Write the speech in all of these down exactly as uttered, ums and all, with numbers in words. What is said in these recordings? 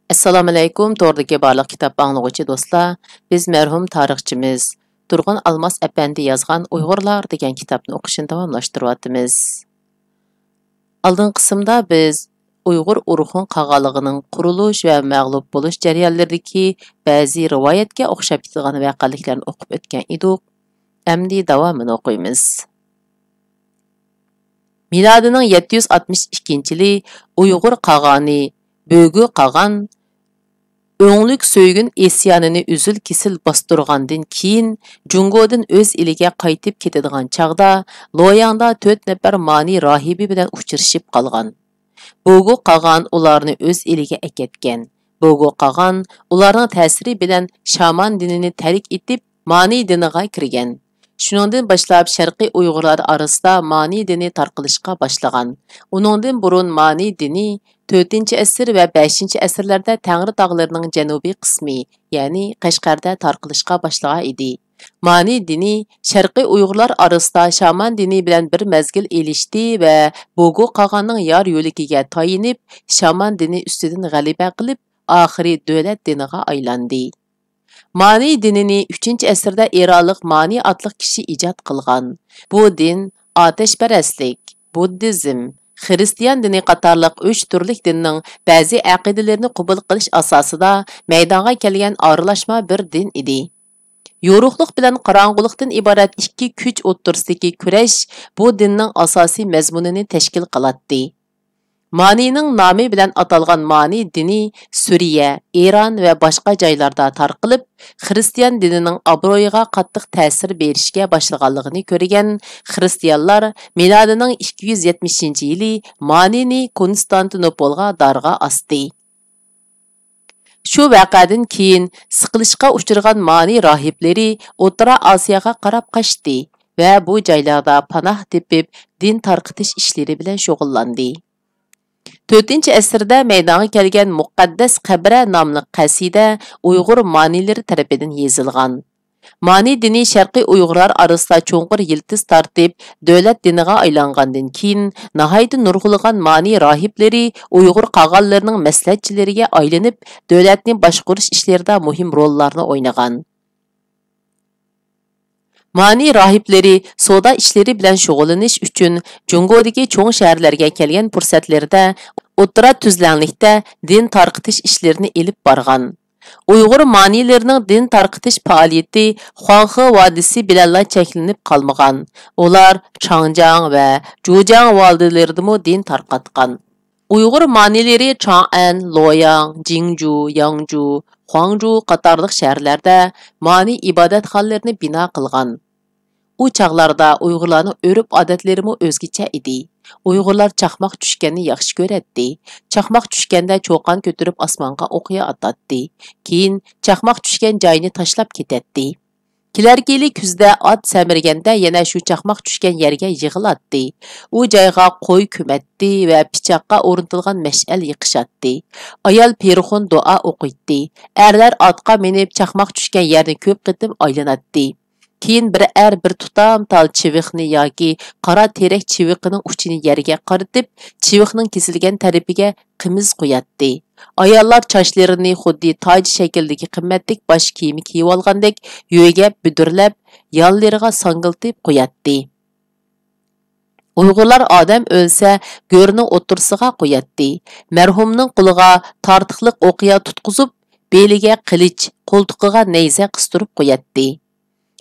ئەسسالامۇئەلەيكۇم، توردىكى بارلىق كىتاب ئاڭلىغۇچى دوستلار. بىز مەرھۇم تارىخچىمىز تۇرغۇن ئالماس ئەپەندى يازغان ئۇيغۇرلار دېگەن كىتابنى ئوقۇشنى داۋاملاشتۇرۇۋاتىمىز. ئالدىنقى قىسىمدا بىز ئۇيغۇر ئورخۇن قاغانلىقىنىڭ قۇرۇلۇش ۋە مەغلۇپ بولۇش جەريانلىرىدىكى بەزى رىۋايەتكە ئوخشاپ كېتىدىغان ۋەقەلىكلەرنى ئوقۇپ ئۆتكەن ئىدۇق. ئەمدى داۋامىنى ئوقۇيمىز. مىلادىنىڭ يەتتە يۈز ئاتمىش ئىككىنچى يىلى ئۇيغۇر قاغانى بۆگۈ قاغان ئۆڭلۈك سۆيگۈن ئىسيانىنى ئۈزۈل-كېسىل باستۇرغاندىن كېيىن، جۇڭگودىن ئۆز ئېلىگە قايتىپ كېتىدىغان چاغدا، لوياڭدا تۆت نەپەر مانى راھىبى بىلەن ئۇچرىشىپ قالغان. بوگۇ قاغان ئۇلارنى ئۆز ئېلىگە ئەكەتكەن. بوگۇ قاغان ئۇلارنىڭ تەسىرى بىلەن شامان دىنىنى تەرك ئېتىپ، مانى دىنىغا كىرگەن. شۇنىڭدىن باشلاپ شەرقىي ئۇيغۇرلار ئارىسىدا مانى دىنى تارقىلىشقا باشلىغان. ئۇنىڭدىن بۇرۇن مانى دىنى تۆتىنچى ئەسىر ۋە بەشىنچى ئەسىرلەردە تەڭرىتاغلىرىنىڭ جەنۇبىي قىسمى، يەنى قەشقەردە تارقىلىشقا باشلىغان ئىدى. مانى دىنى شەرقىي ئۇيغۇرلار ئارىسىدا شامان دىنى بىلەن بىر مەزگىل ئېلىشتى ۋە بوگۇ قاغاننىڭ يار يۆلىكىگە تايىنىپ، شامان دىنى ئۈستىدىن غەلىبە قىلىپ، ئاخىرى دۆلەت دىنىغا ئايلاندى. مانى دىنىنى ئۈچىنچى ئەسىردە ئىرانلىق مانى ئاتلىق كىشى ئىجاد قىلغان. بۇ دىن ئاتەشپەرەسلىك، بۇددىزم، خىرىستىيان دىنى قاتارلىق ئۈچ تۈرلۈك دىننىڭ بەزى ئەقىدىلىرىنى قوبۇل قىلىش ئاساسىدا مەيدانغا كەلگەن ئارىلاشما بىر دىن ئىدى. يورۇقلۇق بىلەن قاراڭغۇلۇقتىن ئىبارەت ئىككى كۈچ ئوتتۇرىسىدىكى كۈرەش بۇ دىننىڭ ئاساسىي مەزمۇنىنى تەشكىل قىلاتتى. مانىنىڭ نامى بىلەن ئاتالغان مانى دىنى سۈرىيە، ئىران ۋە باشقا جايلاردا تارقىلىپ، خىرىستىيان دىنىنىڭ ئابرۇيىغا قاتتىق تەسىر بېرىشكە باشلىغانلىقىنى كۆرگەن خىرىستىيانلار مىلادىنىڭ ئىككى يۈز يەتمىشىنچى يىلى مانىنى كونستانتىنوپولغا دارغا ئاستى. شۇ ۋەقەدىن كېيىن سىقىلىشقا ئۇچرىغان مانى راھىبلىرى ئوتتۇرا ئاسىياغا قاراپ قاچتى ۋە بۇ جايلاردا پاناھ تېپىپ، دىن تارقىتىش ئىشلىرى بىلەن شۇغۇللاندى. تۆتىنچى ئەسىردە مەيدانغا كەلگەن مۇقەددەس قەبرە ناملىق قەسىدە ئۇيغۇر مانىلىرى تەرىپىدىن يېزىلغان. مانى دىنى شەرقىي ئۇيغۇرلار ئارىسىدا چوڭقۇر يىلتىز تارتىپ، دۆلەت دىنىغا ئايلانغاندىن كېيىن، ناھايىتى نۇرغۇنلىغان مانى راھىبلىرى ئۇيغۇر قاغانلىرىنىڭ مەسلىھەتچىلىرىگە ئايلىنىپ، دۆلەتنى باشقۇرۇش ئىشلىرىدا مۇھىم روللارنى ئوينىغان. مانى راھىبلىرى سودا ئىشلىرى بىلەن شۇغۇللىنىش ئۈچۈن جۇڭگودىكى چوڭ شەھەرلەرگە كەلگەن پۇرسەتلىرىدە ئوتتۇرا تۈزلەڭلىكتە دىن تارقىتىش ئىشلىرىنى ئېلىپ بارغان. ئۇيغۇر مانىلىرىنىڭ دىن تارقىتىش پائالىيىتى خۇاڭخې ۋادىسى بىلەنلا چەكلىنىپ قالمىغان. ئۇلار چاڭجياڭ ۋە جۇجياڭ ۋادىلىرىدىمۇ دىن تارقاتقان. ئۇيغۇر مانىلىرى چاڭئەن، لوياڭ، جىڭجۇ، ياڭجۇ، خۇاڭجۇ قاتارلىق شەھەرلەردە مانى ئىبادەتخانىلىرىنى بىنا قىلغان. ئۇ چاغلاردا ئۇيغۇرلارنىڭ ئۆرپ-ئادەتلىرىمۇ ئۆزگىچە ئىدى. ئۇيغۇرلار چاقماق چۈشكەننى ياخشى كۆرەتتى. چاقماق چۈشكەندە چۇقان كۆتۈرۈپ ئاسمانغا ئوقيا ئاتاتتى. كېيىن چاقماق چۈشكەن جاينى تاشلاپ كېتەتتى. كېلەركى يىلى كۈزدە ئات سەمرىگەندە يەنە شۇ چاقماق چۈشكەن يەرگە يىغىلاتتى. ئۇ جايغا قوي كۆمەتتى ۋە پىچاققا ئورنىتىلغان مەشئەل يېقىشاتتى. ئايال پېرىخون دۇئا ئوقۇيتتى. ئەرلەر ئاتقا مىنىپ چاقماق چۈشكەن يەرنى كۆپ قېتىم ئايلىناتتى. كېيىن بىر ئەر بىر تۇتام تال چىۋىقنى ياكى قارا تېرەك چىۋىقىنىڭ ئۇچىنى يەرگە قارىتىپ، چىۋىقنىڭ كېسىلگەن تەرىپىگە قىمىز قوياتتى. ئاياللار چاچلىرىنى خۇددى تاج شەكلىدىكى قىممەتلىك باش كىيىمى كىيىۋالغاندەك يۆگەپ، بۈدۈرلەپ، يانلىرىغا ساڭگىلىتىپ قوياتتى. ئۇيغۇرلار ئادەم ئۆلسە، گۆرنىڭ ئوتتۇرىسىغا قوياتتى. مەرھۇمنىڭ قولىغا تارتىقلىق ئوقيا تۇتقۇزۇپ، بېلىگە قىلىچ، قولتۇقىغا نەيزە قىستۇرۇپ قوياتتى.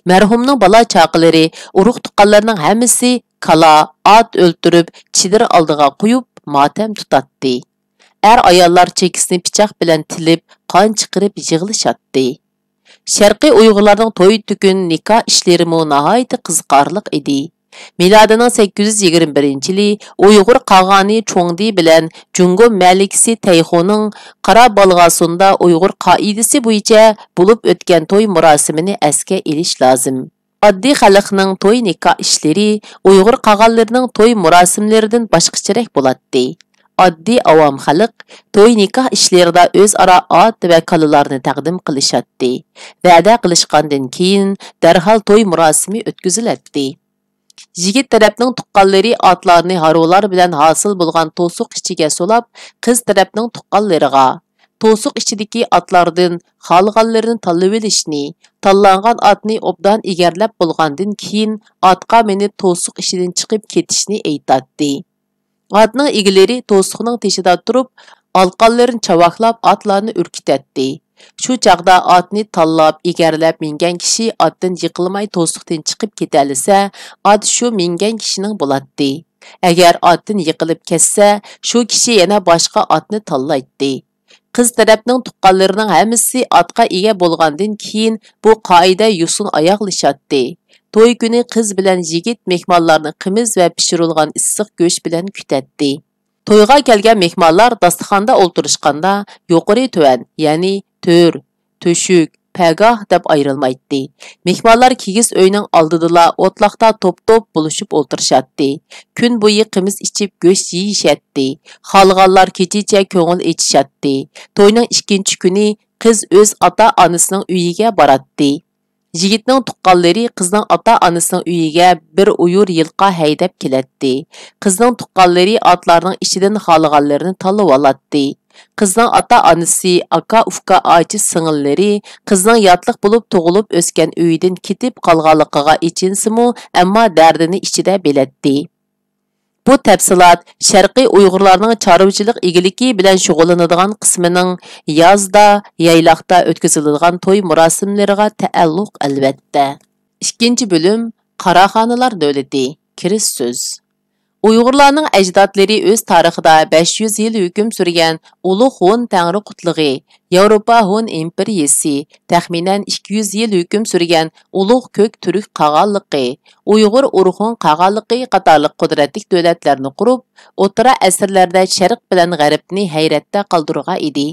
مەرھۇمنىڭ بالا-چاقىلىرى، ئۇرۇق-تۇغقانلىرىنىڭ ھەممىسى كالا، ئات ئۆلتۈرۈپ، چېدىر ئالدىغا قويۇپ، ماتەم تۇتاتتى. ئەر-ئاياللار چېكىسىنى پىچاق بىلەن تىلىپ، قان چىقىرىپ يىغلىشاتتى. شەرقىي ئۇيغۇرلارنىڭ توي-تۆكۈن، نىكاھ ئىشلىرىمۇ ناھايىتى قىزىقارلىق ئىدى. مىلادىنىڭ سەككىز يۈز يىگىرمە بىرىنچى يىلى ئۇيغۇر قاغانى چوڭدى بىلەن جۇڭگو مەلىكىسى تەيخۇنىڭ قارا بالغاسۇندا ئۇيغۇر قائىدىسى بويىچە بولۇپ ئۆتكەن توي مۇراسىمىنى ئەسكە ئېلىش لازىم. ئاددىي خەلقنىڭ توي-نىكاھ ئىشلىرى ئۇيغۇر قاغانلىرىنىڭ توي مۇراسىملىرىدىن باشقىچىرەك بولاتتى. ئاددىي ئاۋام خەلق توي-نىكاھ ئىشلىرىدا ئۆزئارا ئات ۋە كالىلارنى تەقدىم قىلىشاتتى. ۋەدە قىلىشقاندىن كېيىن، دەرھال توي مۇراسىمى ئۆتكۈزۈلەتتى. يىگىت تەرەپنىڭ تۇغقانلىرى ئاتلارنى ھارۋىلار بىلەن ھاسىل بولغان توسۇق ئىچىگە سولاپ، قىز تەرەپنىڭ تۇغقانلىرىغا، توسۇق ئىچىدىكى ئاتلاردىن خالىغانلىرىنى تاللىۋېلىشنى، تاللانغان ئاتنى ئوبدان ئېگەرلەپ بولغاندىن كېيىن، ئاتقا مىنىپ توسۇق ئىچىدىن چىقىپ كېتىشنى ئېيتاتتى. ئاتنىڭ ئىگىلىرى توسۇقنىڭ تېشىدا تۇرۇپ، ئالىقانلىرىنى چاۋاكلاپ، ئاتلارنى ئۈركۈتەتتى. شۇ چاغدا ئاتنى تاللاپ، ئېگەرلەپ مىنگەن كىشى ئاتتىن يىقىلماي توسۇقتىن چىقىپ كېتەلىسە، ئات شۇ مىنگەن كىشىنىڭ بولاتتى. ئەگەر ئاتتىن يىقىلىپ كەتسە، شۇ كىشى يەنە باشقا ئاتنى تاللايتتى. قىز تەرەپنىڭ تۇغقانلىرىنىڭ ھەممىسى ئاتقا ئىگە بولغاندىن كېيىن، بۇ قائىدە يوسۇن ئاياغلىشاتتى. توي كۈنى قىز بىلەن يىگىت مېھمانلارنى قىمىز ۋە پىشۇرۇلغان ئىسسىق گۆش بىلەن كۈتەتتى. تويغا كەلگەن مېھمانلار داستىخاندا ئولتۇرۇشقاندا، يۇقىرى تۆۋەن، يەنى تۆر، تۆشۈك، پەگاھ دەپ ئايرىلمايتتى. مېھمانلار كىگىز ئۆينىڭ ئالدىدىلا ئوتلاقتا توپ-توپ بولۇشۇپ ئولتۇرۇشاتتى. كۈن بويى قىمىز ئىچىپ، گۆش يېيىشەتتى. خالىغانلار كېچىچە كۆڭۈل ئېچىشاتتى. توينىڭ ئىككىنچى كۈنى قىز ئۆز ئاتا-ئانىسىنىڭ ئۆيىگە باراتتى. يىگىتنىڭ تۇغقانلىرى قىزنىڭ ئاتا-ئانىسىنىڭ ئۆيىگە بىر ئۇيۇر يىلقا ھەيدەپ كېلەتتى. قىزنىڭ تۇغقانلىرى ئاتلارنىڭ ئىچىدىن خالىغانلىرىنى تاللىۋالاتتى. قىزنىڭ ئاتا-ئانىسى، ئاكا-ئۇكا، ئاچا-سىڭىللىرى قىزنىڭ ياتلىق بولۇپ تۇغۇلۇپ ئۆسكەن ئۆيىدىن كېتىپ قالغانلىقىغا ئېچىنسىمۇ، ئەمما دەردىنى ئىچىدە بىلەتتى. بۇ تەپسىلات شەرقىي ئۇيغۇرلارنىڭ چارۋىچىلىق ئىگىلىكى بىلەن شۇغۇللىنىدىغان قىسمىنىڭ يازدا، يايلاقتا ئۆتكۈزۈلىدىغان توي مۇراسىملىرىغا تەئەللۇق، ئەلۋەتتە. ئىككىنچى بۆلۈم، قاراخانىلار دۆلىتى، كىرىش سۆز. ئۇيغۇرلارنىڭ ئەجدادلىرى ئۆز تارىخىدا بەش يۈز يىل ھۆكۈم سۈرگەن ئۇلۇغ ھون تەڭرى قۇتلۇقى، ياۋروپا ھون ئىمپېرىيىسى، تەخمىنەن ئىككى يۈز يىل ھۆكۈم سۈرگەن ئۇلۇغ كۆك تۈرك قاغانلىقى، ئۇيغۇر ئورخۇن قاغانلىقى قاتارلىق قۇدرەتلىك دۆلەتلەرنى قۇرۇپ، ئوتتۇرا ئەسىرلەردە شەرق بىلەن غەربنى ھەيرەتتە قالدۇرغان ئىدى.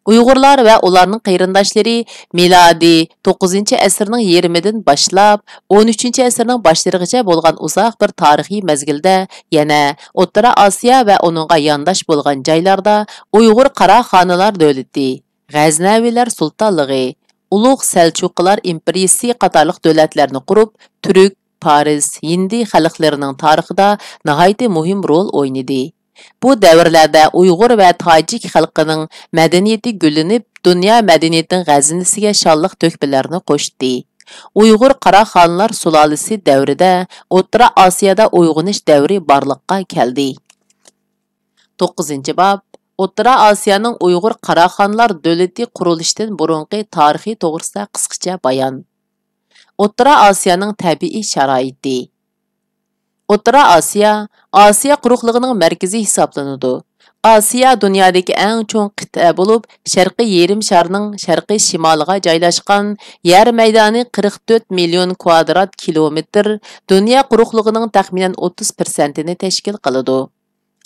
ئۇيغۇرلار ۋە ئۇلارنىڭ قېرىنداشلىرى مىلادىي توققۇزىنچى ئەسىرنىڭ يېرىمىدىن باشلاپ، ئون ئۈچىنچى ئەسىرنىڭ باشلىرىغىچە بولغان ئۇزاق بىر تارىخىي مەزگىلدە يەنە ئوتتۇرا ئاسىيا ۋە ئۇنىڭغا يانداش بولغان جايلاردا ئۇيغۇر قاراخانىلار دۆلىتى، غەزنەۋىلەر سۇلتانلىقى، ئۇلۇغ سەلچۇقىلار ئىمپېرىيىسى قاتارلىق دۆلەتلەرنى قۇرۇپ، تۈرك، پارس، ھىندى خەلقلىرىنىڭ تارىخىدا ناھايىتى مۇھىم رول ئوينىدى. بۇ دەۋرلەردە ئۇيغۇر ۋە تاجىك خەلقىنىڭ مەدەنىيىتى گۈللىنىپ، دۇنيا مەدەنىيىتىنىڭ غەزىنىسىگە شانلىق تۆھپىلەرنى قوشتى. ئۇيغۇر قاراخانلار سۇلالىسى دەۋرىدە ئوتتۇرا ئاسىيادا ئويغىنىش دەۋرى بارلىققا كەلدى. توققۇزىنچى باب، ئوتتۇرا ئاسىيانىڭ ئۇيغۇر قاراخانلار دۆلىتى قۇرۇلۇشىدىن بۇرۇنقى تارىخى توغرىسىدا قىسقىچە بايان. ئوتتۇرا ئاسىيانىڭ تەبىئىي شارائىتى. ئوتتۇرا ئاسىيا ئاسىيا قۇرۇقلۇقىنىڭ مەركىزى ھېسابلىنىدۇ. ئاسىيا دۇنيادىكى ئەڭ چوڭ قىتئە بولۇپ، شەرقىي يېرىم شارنىڭ شەرقىي شىمالىغا جايلاشقان، يەر مەيدانى قىرىق تۆت مىليون كۋادرات كىلومېتىر، دۇنيا قۇرۇقلۇقىنىڭ تەخمىنەن ئوتتۇز پىرسەنتىنى تەشكىل قىلىدۇ.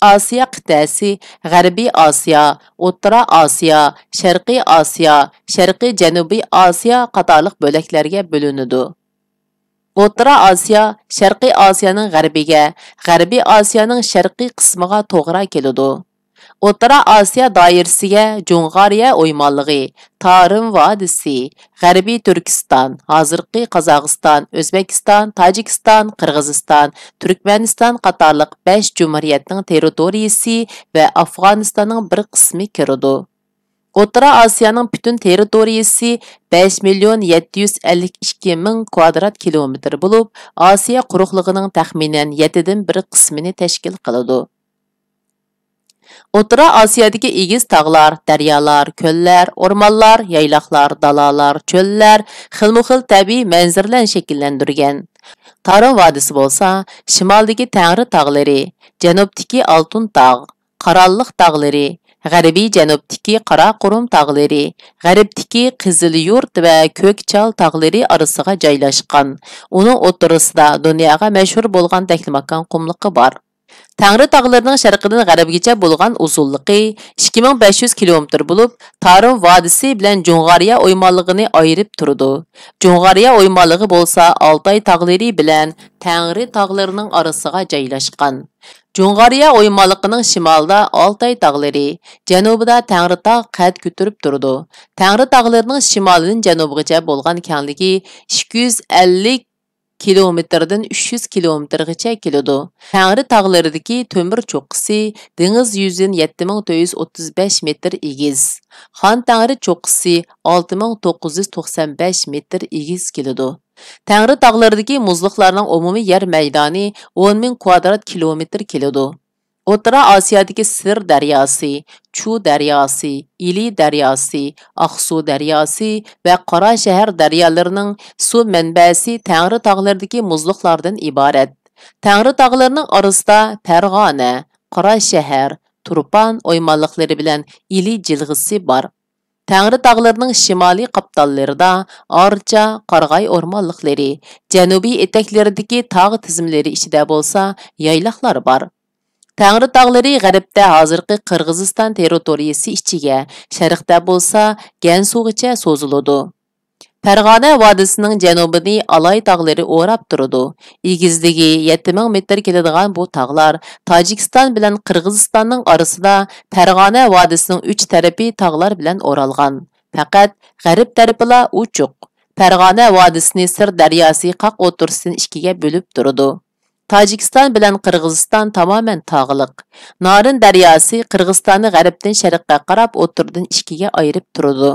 ئاسىيا قىتئەسى غەربىي ئاسىيا، ئوتتۇرا ئاسىيا، شەرقىي ئاسىيا، شەرقىي جەنۇبىي ئاسىيا قاتارلىق بۆلەكلەرگە بۆلۈنىدۇ. ئوتتۇرا ئاسىيا شەرقىي ئاسىيانىڭ غەربىگە، غەربىي ئاسىيانىڭ شەرقىي قىسمىغا توغرا كېلىدۇ. ئوتتۇرا ئاسىيا دائىرىسىگە جۇڭغارىيە ئويمانلىقى، تارىم ۋادىسى، غەربىي تۈركىستان، ھازىرقى قازاقىستان، ئۆزبېكىستان، تاجىكىستان، قىرغىزىستان، تۈركمەنىستان قاتارلىق بەش جۇمھۇرىيەتنىڭ تېررىتورىيىسى ۋە ئافغانىستاننىڭ بىر قىسمى كىرىدۇ. ئوتتۇرا ئاسىيانىڭ پۈتۈن تېررىتورىيىسى بەش مىليون يەتتە يۈز ئەللىك ئىككى مىڭ كۋادرات كىلومېتىر بولۇپ، ئاسىيا قۇرۇقلۇقىنىڭ تەخمىنەن يەتتىدىن بىر قىسمىنى تەشكىل قىلىدۇ. ئوتتۇرا ئاسىيادىكى ئېگىز تاغلار، دەريالار، كۆللەر، ئورمانلار، يايلاقلار، دالالار، چۆللەر خىلمۇ خىل تەبىئىي مەنزىرىلەرنى شەكىللەندۈرگەن. تارىم ۋادىسى بولسا شىمالدىكى تەڭرى تاغلىرى، جەنۇبتىكى ئالتۇن تاغ، قاراللىق تاغلىرى، غەربىي جەنۇبتىكى قاراقۇرۇم تاغلىرى، غەربتىكى قىزىل يۇرت ۋە كۆكچال تاغلىرى ئارىسىغا جايلاشقان. ئۇنىڭ ئوتتۇرىسىدا دۇنياغا مەشھۇر بولغان تەكلىماكان قۇملۇقى بار. تەڭرى تاغلىرىنىڭ شەرقىدىن غەربىگىچە بولغان ئۇزۇنلۇقى ئىككى مىڭ بەش يۈز كىلومېتىر بولۇپ، تارىم ۋادىسى بىلەن جۇڭغارىيە ئويمانلىقىنى ئايرىپ تۇرىدۇ. جۇڭغارىيە ئويمانلىقى بولسا ئالتاي تاغلىرى بىلەن تەڭرى تاغلىرىنىڭ ئارىسىغا جايلاشقان. جۇڭغارىيە ئويمانلىقىنىڭ شىمالىدا ئالتاي تاغلىرى، جەنۇبىدا تەڭرىتاغ قەد كۆتۈرۈپ تۇرىدۇ. تەڭرى تاغلىرىنىڭ شىمالىدىن جەنۇبىغىچە بولغان كەڭلىكى ئىككى يۈز ئەللىك كىلومېتىردىن ئۈچ يۈز كىلومېتىرغىچە كېلىدۇ. تەڭرى تاغلىرىدىكى تۆمۈر چوققىسى دېڭىز يۈزىدىن يەتتە مىڭ تۆت يۈز ئوتتۇز بەش مېتىر ئېگىز. خان تەڭرى چوققىسى ئالتە مىڭ توققۇز يۈز توقسان بەش مېتىر ئېگىز كېلىدۇ. تەڭرى تاغلىرىدىكى مۇزلۇقلارنىڭ ئومۇمىي يەر مەيدانى ئون مىڭ كۋادرات كىلومېتىر كېلىدۇ. ئوتتۇرا ئاسىيادىكى سىر دەرياسى، چۇ دەرياسى، ئىلى دەرياسى، ئاقسۇ دەرياسى ۋە قاراشەھەر دەريالىرىنىڭ سۇ مەنبەسى تەڭرى تاغلىرىدىكى مۇزلۇقلاردىن ئىبارەت. تەڭرى تاغلىرىنىڭ ئارىسىدا پەرغانە، قاراشەھەر، تۇرپان ئويمانلىقلىرى بىلەن ئىلى جىلغىسى بار. تەڭرى تاغلىرىنىڭ شىمالىي قاپتاللىرىدا ئارچا، قارىغاي ئورمانلىقلىرى، جەنۇبىي ئېتەكلىرىدىكى تاغ تىزمىلىرى ئىچىدە بولسا يايلاقلار بار. تەڭرى تاغلىرى غەربتە ھازىرقى قىرغىزىستان تېررىتورىيىسى ئىچىگە، شەرقتە بولسا گەنسۇغىچە سوزۇلىدۇ. پەرغانە ۋادىسىنىڭ جەنۇبىنى ئالاي تاغلىرى ئوراپ تۇرىدۇ. ئېگىزلىكى يەتتە مىڭ مېتىر كېلىدىغان بۇ تاغلار تاجىكىستان بىلەن قىرغىزىستاننىڭ ئارىسىدا پەرغانە ۋادىسىنىڭ ئۈچ تەرىپى تاغلار بىلەن ئورالغان. پەقەت غەرب تەرىپىلا ئوچۇق. پەرغانە ۋادىسىنى سىر دەرياسى قاق ئوتتۇرىسىدىن ئىككىگە بۆلۈپ تۇرىدۇ. تاجىكىستان بىلەن قىرغىزىستان تامامەن تاغلىق. نارىن دەرياسى قىرغىزىستاننى غەربتىن شەرققە قاراپ ئوتتۇرىدىن ئىككىگە ئايرىپ تۇرىدۇ.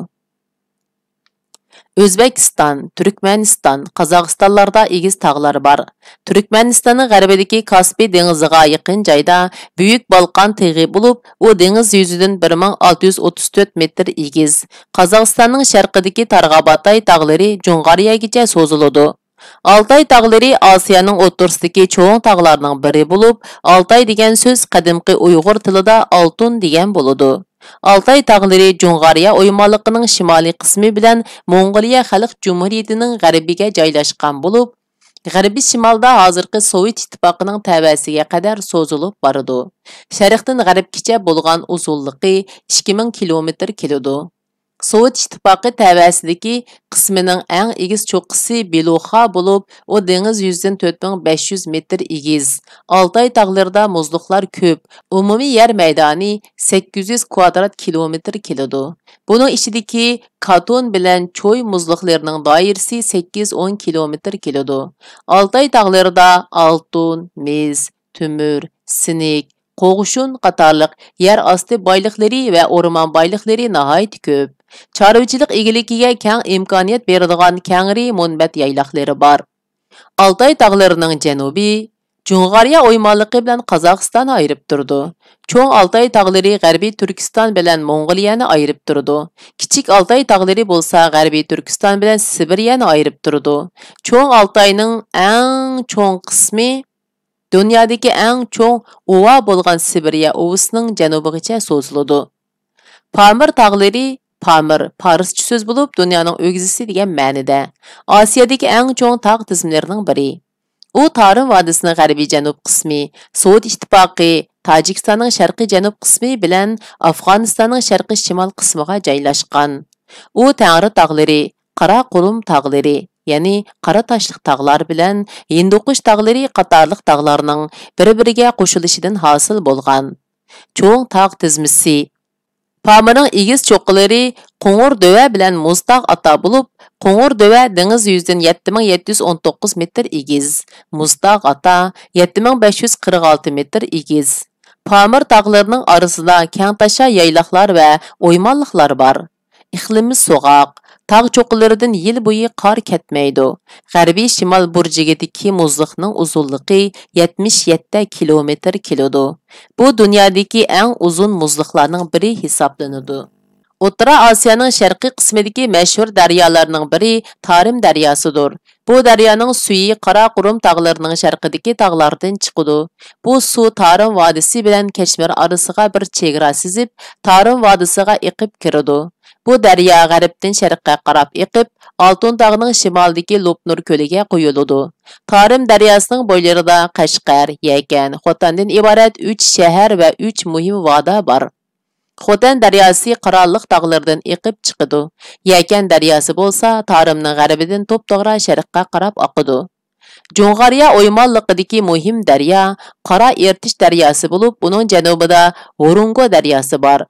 ئۆزبېكىستان، تۈركمەنىستان، قازاقىستانلاردا ئېگىز تاغلار بار. تۈركمەنىستاننىڭ غەربىدىكى كاسپىي دېڭىزىغا يېقىن جايدا بۈيۈك بالقان تېغى بولۇپ، ئۇ دېڭىز يۈزىدىن بىر مىڭ ئالتە يۈز ئوتتۇز تۆت مېتىر ئېگىز. قازاقىستاننىڭ شەرقىدىكى تارغاباتاي تاغلىرى جۇڭغارىيەگىچە سوزۇلىدۇ. ئالتاي تاغلىرى ئاسىيانىڭ ئوتتۇرىسىدىكى چوڭ تاغلارنىڭ بىرى بولۇپ، ئالتاي دېگەن سۆز قەدىمكى ئۇيغۇر تىلىدا ئالتۇن دېگەن بولىدۇ. ئالتاي تاغلىرى جۇڭغارىيە ئويمانلىقىنىڭ شىمالىي قىسمى بىلەن موڭغۇلىيە خەلق جۇمھۇرىيىتىنىڭ غەربىگە جايلاشقان بولۇپ، غەربىي شىمالدا ھازىرقى سوۋېت ئىتتىپاقىنىڭ تەۋەسىگە قەدەر سوزۇلۇپ بارىدۇ. شەرقتىن غەربكىچە بولغان ئۇزۇنلۇقى ئىككى مىڭ كىلومېتىر كېلىدۇ. سوۋېت ئىتتىپاقى تەۋەسىدىكى قىسمىنىڭ ئەڭ ئېگىز چوققىسى بېلۇخا بولۇپ، ئۇ دېڭىز يۈزىدىن تۆت مىڭ بەش يۈز مېتىر ئېگىز. ئالتاي تاغلىرىدا مۇزلۇقلار كۆپ، ئومۇمىي يەر مەيدانى سەككىز يۈز كۋادرات كىلومېتىر كېلىدۇ. بۇنىڭ ئىچىدىكى كاتون بىلەن چوي مۇزلۇقلىرىنىڭ دائىرىسى سەككىز ئون كىلومېتىر كېلىدۇ. ئالتاي تاغلىرىدا ئالتۇن، مىس، تۆمۈر، سىنك، قوغۇشۇن قاتارلىق يەر ئاستى بايلىقلىرى ۋە ئورمان بايلىقلىرى ناھايىتى كۆپ. چارۋىچىلىق ئىگىلىكىگە كەڭ ئىمكانىيەت بېرىدىغان كەڭرى مۇنبەت يايلاقلىرى بار. ئالتاي تاغلىرىنىڭ جەنۇبى جۇڭغارىيە ئويمانلىقى بىلەن قازاقىستاننى ئايرىپ تۇرىدۇ. چوڭ ئالتاي تاغلىرى غەربىي تۈركىستان بىلەن موڭغۇلىيەنى ئايرىپ تۇرىدۇ. كىچىك ئالتاي تاغلىرى بولسا غەربىي تۈركىستان بىلەن سىبىرىيەنى ئايرىپ تۇرىدۇ. چوڭ ئالتاينىڭ ئەڭ چوڭ قىسمى دۇنيادىكى ئەڭ چوڭ ئۇۋا بولغان سىبىرىيە ئۇۋىسىنىڭ جەنۇبىغىچە سوزۇلىدۇ. پامىر تاغلىرى، پامىر پارسچە سۆز بولۇپ، دۇنيانىڭ ئۆگزىسى دېگەن مەنىدە. ئاسىيادىكى ئەڭ چوڭ تاغ تىزمىلىرىنىڭ بىرى. ئۇ تارىم ۋادىسىنىڭ غەربىي جەنۇب قىسمى، سوۋېت ئىتتىپاقى، تاجىكىستاننىڭ شەرقىي جەنۇب قىسمى بىلەن ئافغانىستاننىڭ شەرقىي شىمال قىسمىغا جايلاشقان. ئۇ تەڭرى تاغلىرى، قاراقۇرۇم تاغلىرى، يەنى قارا تاشلىق تاغلار بىلەن ھىندىقۇش تاغلىرى قاتارلىق تاغلارنىڭ بىر-بىرىگە قوشۇلۇشىدىن ھاسىل بولغان. چوڭ تاغ تىزمىسى. پامىرنىڭ ئېگىز چوققىلىرى قوڭۇر دۆۋە بىلەن مۇزتاغ ئاتا بولۇپ، قوڭۇر دۆۋە دېڭىز يۈزىدىن يەتتە مىڭ يەتتە يۈز ئون توققۇز مېتىر ئېگىز، مۇزتاغ ئاتا يەتتە مىڭ بەش يۈز قىرىق ئالتە مېتىر ئېگىز. پامىر تاغلىرىنىڭ ئارىسىدا كەڭتاشا يايلاقلار ۋە ئويمانلىقلار بار. ئىقلىمى سوغۇق، تاغ چوققىلىرىدىن يىل بويى قار كەتمەيدۇ. غەربىي شىمال بۇرجىكىدىكى مۇزلۇقنىڭ ئۇزۇنلۇقى يەتمىش يەتتە كىلومېتىر كېلىدۇ. بۇ دۇنيادىكى ئەڭ ئۇزۇن مۇزلۇقلارنىڭ بىرى ھېسابلىنىدۇ. ئوتتۇرا ئاسىيانىڭ شەرقىي قىسمىدىكى مەشھۇر دەريالارنىڭ بىرى تارىم دەرياسىدۇر. بۇ دەريانىڭ سۈيى قاراقۇرۇم تاغلىرىنىڭ شەرقىدىكى تاغلاردىن چىقىدۇ. بۇ سۇ تارىم ۋادىسى بىلەن كەشمىر ئارىسىغا بىر چېگرا سىزىپ، تارىم ۋادىسىغا ئېقىپ كىرىدۇ. بۇ دەريا غەربتىن شەرققە قاراپ ئېقىپ، ئالتۇن تاغنىڭ شىمالىدىكى لوپنۇر كۆلىگە قۇيۇلىدۇ. تارىم دەرياسىنىڭ بويلىرىدا قەشقەر، يەكەن، خوتەندىن ئىبارەت ئۈچ شەھەر ۋە ئۈچ مۇھىم ۋادا بار. خوتەن دەرياسى قاراللىق تاغلىرىدىن ئېقىپ چىقىدۇ. يەكەن دەرياسى بولسا تارىمنىڭ غەربىدىن توپتوغرا شەرققە قاراپ ئاقىدۇ. جۇڭغارىيە ئويمانلىقىدىكى مۇھىم دەريا قارا ئېرتىش دەرياسى بولۇپ، ئۇنىڭ جەنۇبىدا ھورۇنگو دەرياسى بار.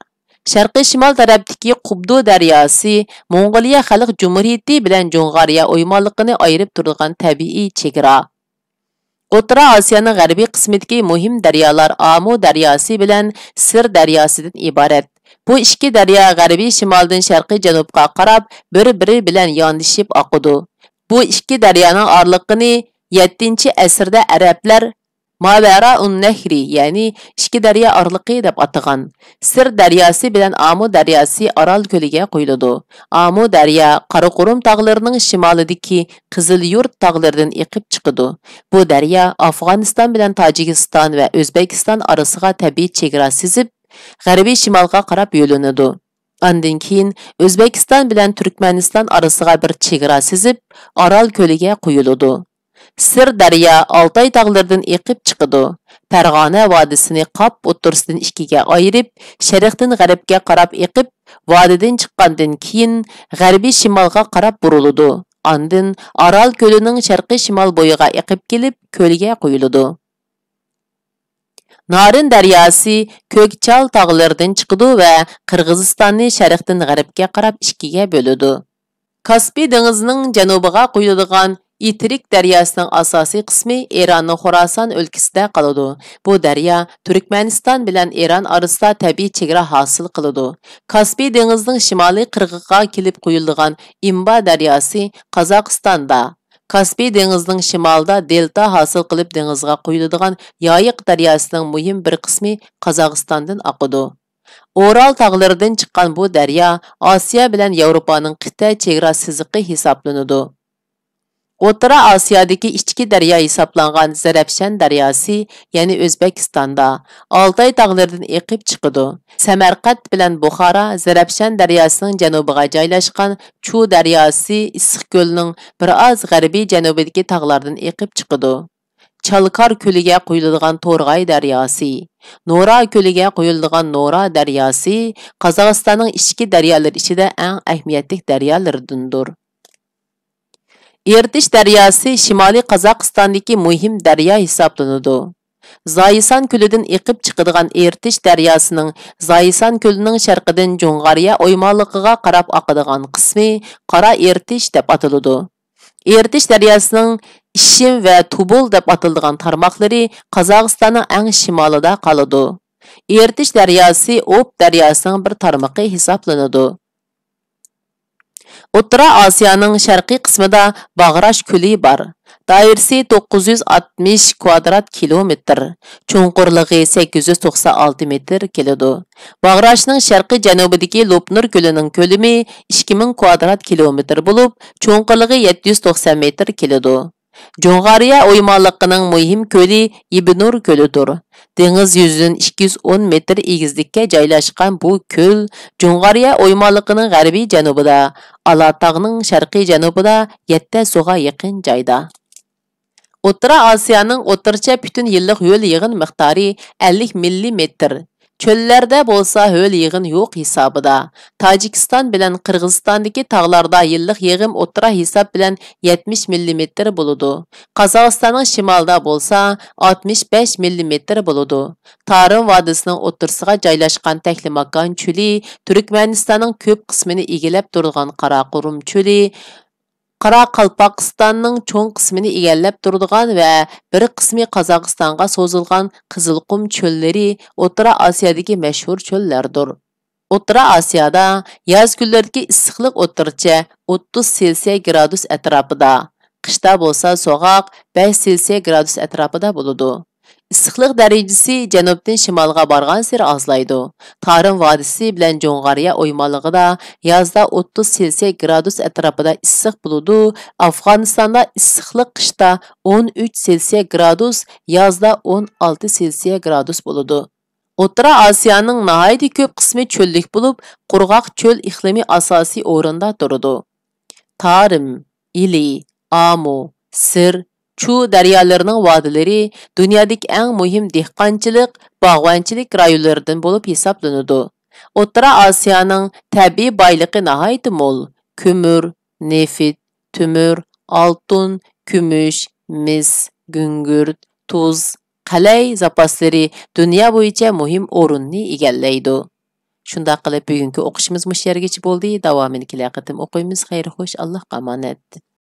شەرقىي شىمال تەرەپتىكى قۇبدۇ دەرياسى موڭغۇلىيە خەلق جۇمھۇرىيىتى بىلەن جۇڭغارىيە ئويمانلىقىنى ئايرىپ تۇرىدىغان تەبىئىي چېگرا. ئوتتۇرا ئاسىيانىڭ غەربىي قىسمىدىكى مۇھىم دەريالار ئامۇ دەرياسى بىلەن سىر دەرياسىدىن ئىبارەت. بۇ ئىككى دەريا غەربىي شىمالدىن شەرقىي جەنۇبقا قاراپ بىر-بىرى بىلەن ياندىشىپ ئاقىدۇ. بۇ ئىككى دەريانىڭ ئارىلىقىنى يەتتىنچى ئەسىردە ئەرەبلەر ماۋەرائۇن نەھرى، يەنى ئىككى دەريا ئارىلىقى دەپ ئاتىغان. سىر دەرياسى بىلەن ئامۇ دەرياسى ئارال كۆلىگە قۇيۇلىدۇ. ئامۇ دەريا قاراقۇرۇم تاغلىرىنىڭ شىمالىدىكى قىزىليۇرت تاغلىرىدىن ئېقىپ چىقىدۇ. بۇ دەريا ئافغانىستان بىلەن تاجىكىستان ۋە ئۆزبېكىستان ئارىسىغا تەبىئىي چېگرا سىزىپ، غەربىي شىمالغا قاراپ يۆلىنىدۇ. ئاندىن كېيىن ئۆزبېكىستان بىلەن تۈركمەنىستان ئارىسىغا بىر چېگرا سىزىپ، ئارال كۆلىگە قۇيۇلىدۇ. سىر دەريا ئالتاي تاغلىرىدىن ئېقىپ چىقىدۇ. پەرغانە ۋادىسىنى قاپ ئوتتۇرىسىدىن ئىككىگە ئايرىپ، شەرقتىن غەربكە قاراپ ئېقىپ، ۋادىدىن چىققاندىن كېيىن، غەربىي شىمالغا قاراپ بۇرۇلىدۇ. ئاندىن ئارال كۆلىنىڭ شەرقىي شىمال بويىغا ئېقىپ كېلىپ، كۆلگە قۇيۇلىدۇ. نارىن دەرياسى كۆكچال تاغلىرىدىن چىقىدۇ ۋە قىرغىزىستاننى شەرقتىن غەربكە قاراپ ئىككىگە بۆلىدۇ. كاسپىي دېڭىزىنىڭ جەنۇبىغا قۇيۇلىدىغان ئىترىك دەرياسىنىڭ ئاساسىي قىسمى ئىراننىڭ خوراسان ئۆلكىسىدە قالىدۇ. بۇ دەريا تۈركمەنىستان بىلەن ئىران ئارىسىدا تەبىئىي چېگرا ھاسىل قىلىدۇ. كاسپىي دېڭىزىنىڭ شىمالىي قىرغىقىغا كېلىپ قۇيۇلىدىغان ئىمبا دەرياسى قازاقىستاندا، كاسپىي دېڭىزىنىڭ شىمالىدا دېلتا ھاسىل قىلىپ دېڭىزغا قۇيۇلىدىغان يايىق دەرياسىنىڭ مۇھىم بىر قىسمى قازاقىستاندىن ئاقىدۇ. ئورال تاغلىرىدىن چىققان بۇ دەريا ئاسىيا بىلەن ياۋروپانىڭ قىتئە چېگرا سىزىقى ھېسابلىنىدۇ. ئوتتۇرا ئاسىيادىكى ئىچكى دەريا ھېسابلانغان زەرەپشان دەرياسى، يەنى ئۆزبېكىستاندا، ئالتاي تاغلىرىدىن ئېقىپ چىقىدۇ. سەمەرقەنت بىلەن بۇخارا زەرەپشان دەرياسىنىڭ جەنۇبىغا جايلاشقان چۇ دەرياسى ئىسسىق كۆلنىڭ بىر ئاز غەربىي جەنۇبىدىكى تاغلاردىن ئېقىپ چىقىدۇ. چالكار كۆلىگە قۇيۇلىدىغان تورغاي دەرياسى، نورا كۆلىگە قۇيۇلىدىغان نورا دەرياسى قازاقىستاننىڭ ئىچكى دەريالىرى ئىچىدە ئەڭ ئەھمىيەتلىك دەريالىرىدىندۇر. ئىرتىش دەرياسى شىمالىي قازاقىستاندىكى مۇھىم دەريا ھېسابلىنىدۇ. زايسان كۆلىدىن ئېقىپ چىقىدىغان ئىرتىش دەرياسىنىڭ زايسان كۆلىنىڭ شەرقىدىن جۇڭغارىيە ئويمانلىقىغا قاراپ ئاقىدىغان قىسمى قارا ئىرتىش دەپ ئاتىلىدۇ. ئىرتىش دەرياسىنىڭ ئىشىم ۋە تۇبۇل دەپ ئاتىلىدىغان تارماقلىرى قازاقىستاننىڭ ئەڭ شىمالىدا قالىدۇ. ئىرتىش دەرياسى ئوب دەرياسىنىڭ بىر تارمىقى ھېسابلىنىدۇ. ئوتتۇرا ئاسىيانىڭ شەرقىي قىسمىدا باغراش كۆلى بار. دائىرىسى توققۇز يۈز ئاتمىش كۋادرات كىلومېتىر، چوڭقۇرلۇقى سەككىز يۈز توقسان ئالتە مېتىر كېلىدۇ. باغراشنىڭ شەرقىي جەنۇبىدىكى لوپنۇر كۆلىنىڭ كۆلىمى ئىككى مىڭ كۋادرات كىلومېتىر بولۇپ، چوڭقۇرلۇقى يەتتە يۈز توقسان مېتىر كېلىدۇ. جۇڭغارىيە ئويمانلىقىنىڭ مۇھىم كۆلى ئىبنۇر كۆلىدۇر. دېڭىز يۈزىدىن ئىككى يۈز ئون مېتىر ئېگىزلىككە جايلاشقان بۇ كۆل جۇڭغارىيە ئويمانلىقىنىڭ غەربىي جەنۇبىدا، ئالاتاغنىڭ شەرقىي جەنۇبىدا يەتتە سۇغا يېقىن جايدا. ئوتتۇرا ئاسىيانىڭ ئوتتۇرىچە پۈتۈن يىللىق ھۆل يېغىن مىقدارى ئەللىك مىللىمېتىر، چۆللەردە بولسا ھۆل يېغىن يوق ھېسابىدا. تاجىكىستان بىلەن قىرغىزىستاندىكى تاغلاردا يىللىق يېغىم ئوتتۇرا ھېساب بىلەن يەتمىش مىللىمېتىر بولىدۇ. قازاقىستاننىڭ شىمالىدا بولسا ئاتمىش بەش مىللىمېتىر بولىدۇ. تارىم ۋادىسىنىڭ ئوتتۇرىسىغا جايلاشقان تەكلىماكان چۆلى تۈركمەنىستاننىڭ كۆپ قىسمىنى ئىگىلەپ تۇرىدىغان قاراقۇرۇم چۆلى، قاراقالپاقىستاننىڭ چوڭ قىسمىنى ئىگىلەپ تۇرىدىغان ۋە بىر قىسمى قازاقىستانغا سوزۇلغان قىزىلقۇم چۆللىرى ئوتتۇرا ئاسىيادىكى مەشھۇر چۆللەردۇر. ئوتتۇرا ئاسىيادا ياز كۈنلىرىدىكى ئىسسىقلىق ئوتتۇرىچە ئوتتۇز سېلسىيە گرادۇس ئەتراپىدا، قىشتا بولسا سوغۇق بەش سېلسىيە گرادۇس ئەتراپىدا بولىدۇ. ئىسسىقلىق دەرىجىسى جەنۇبتىن شىمالغا بارغانسېرى ئازلايدۇ. تارىم ۋادىسى بىلەن جۇڭغارىيە ئويمانلىقىدا يازدا ئوتتۇز سېلسىيە گرادۇس ئەتراپىدا ئىسسىق بولىدۇ، ئافغانىستاندا ئىسسىقلىق قىشتا ئون ئۈچ سېلسىيە گرادۇس، يازدا ئون ئالتە سېلسىيە گرادۇس بولىدۇ. ئوتتۇرا ئاسىيانىڭ ناھايىتى كۆپ قىسمى چۆللۈك بولۇپ، قۇرغاق چۆل ئىقلىمى ئاساسىي ئورۇندا تۇرىدۇ. تارىم، ئىلى، ئامۇ، سىر، چۇ دەريالىرىنىڭ ۋادىلىرى دۇنيادىكى ئەڭ مۇھىم دېھقانچىلىق، باغۋەنچىلىك رايونلىرىدىن بولۇپ ھېسابلىنىدۇ. ئوتتۇرا ئاسىيانىڭ تەبىئىي بايلىقى ناھايىتى مول، كۆمۈر، نېفىت، تۆمۈر، ئالتۇن، كۈمۈش، مىس، گۈڭگۈرت، تۇز، قەلەي زاپاسلىرى دۇنيا بويىچە مۇھىم ئورۇننى ئىگىلەيدۇ. شۇنداق قىلىپ، بۈگۈنكى ئوقۇشىمىز مۇشۇ يەرگىچە بولدى. داۋامىنى كېلەر قېتىم ئوقۇيمىز. خەير خوش، ئاللاھقا ئامانەت.